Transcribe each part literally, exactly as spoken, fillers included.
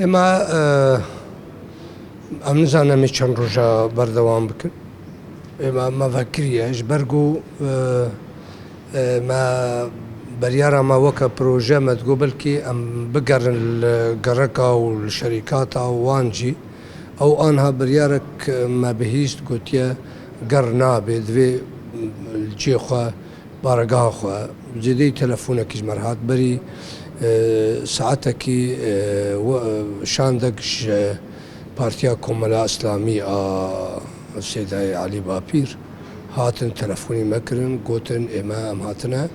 Ema, e, em nizanin em ê çend roja berdewam bikin. Ema me vekiriye ji ber ku, e, e, me beryara me weke proje me digot belkî em bigerin li gereka û li şerîkata wan jî. Ew anha biryarek me bihîst gotiye ger nabe divê li cê xwe baregeha xwe, zêdeyî telefonekî ji me re hat berî, e, saetekî, e, we-, şandek ji Partiya Komela Îslamî a Sêdayê Elî Bapîr hatin telefonî me kirin, gotin ê me em hatine,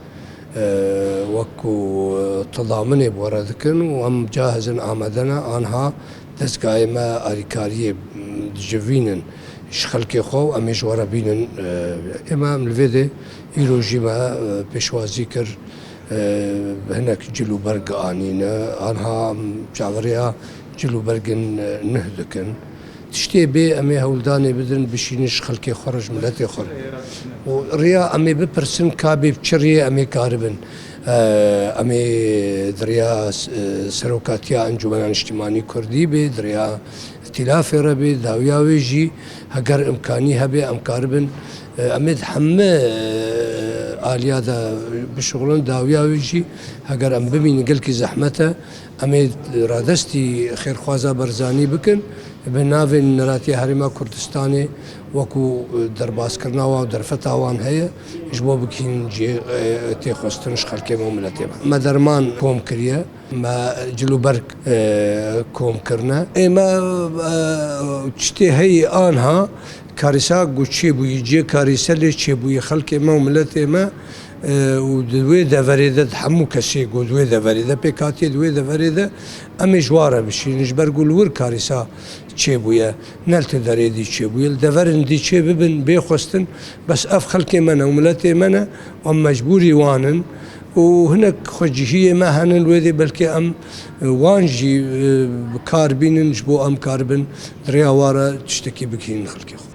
e, wekû, e, tildaminê bi we re dikin û em cahizin amade ne, anha dezgahê me alîkariyê, m, dicivînin ji xelkê xwe û em ê ji we re bînin. E, ê me em li vê de îro jî me, e, pêşwazî kir, e, hinek cil û berg anîne. Anha em çaverêya cil û bergin, e, nuh dikin. Tiştê bê em ê hewldanê bidin, bişînin ji xelkê xwe re, ji miletê xwe re. Û riya em ê bipirsin ka bê bi çi riyê em ê karibin. E, em ê di riya, e, serokatiya Encûmena Niştimanî Kurdî bê, di riya îtîlafê re bê, dawiya wê jî heger imkanî hebe em karibin, e, em ê di heme, e, aliya de bişuxulin, dawiya wê jî heger em bimînin gelkî zehmet e, em ê radestî xêrxwaza Barzanî bikin. Bi navên Neratiya Herêma Kurdistanê wekû, e, derbaskirina wan û derfeta wan heye, ji bo bikînin cihê, e, têxwestin ji xelkê me û miletê me. Me derman kom kiriye, me cil û berg, e, kom kirine. Ê me, e, çitê heyî anha karîsa ku çêbûyî, cihê karîse lê çêbûyî xelkê me û miletê me, e, û di wê deverê de, di hemû kesê ku di wê deverê de pêk hatiye, di wê deverê de em ê ji wan re bişînin, ji ber ku li wir karîsa çêbûye, ne li ti derê dî çêbûye, li deverên dî çê bibin, bê xwestin, bes ev xelkê me ne û miletê me ne, em mecbûrî wan in û hinek xwecihiyê me hene li wê dê, belkê em, e, wan jî, e, bi kar bînin, ji bo em karibin di rêya wan re tiştekî bigihînin xelkê xwe.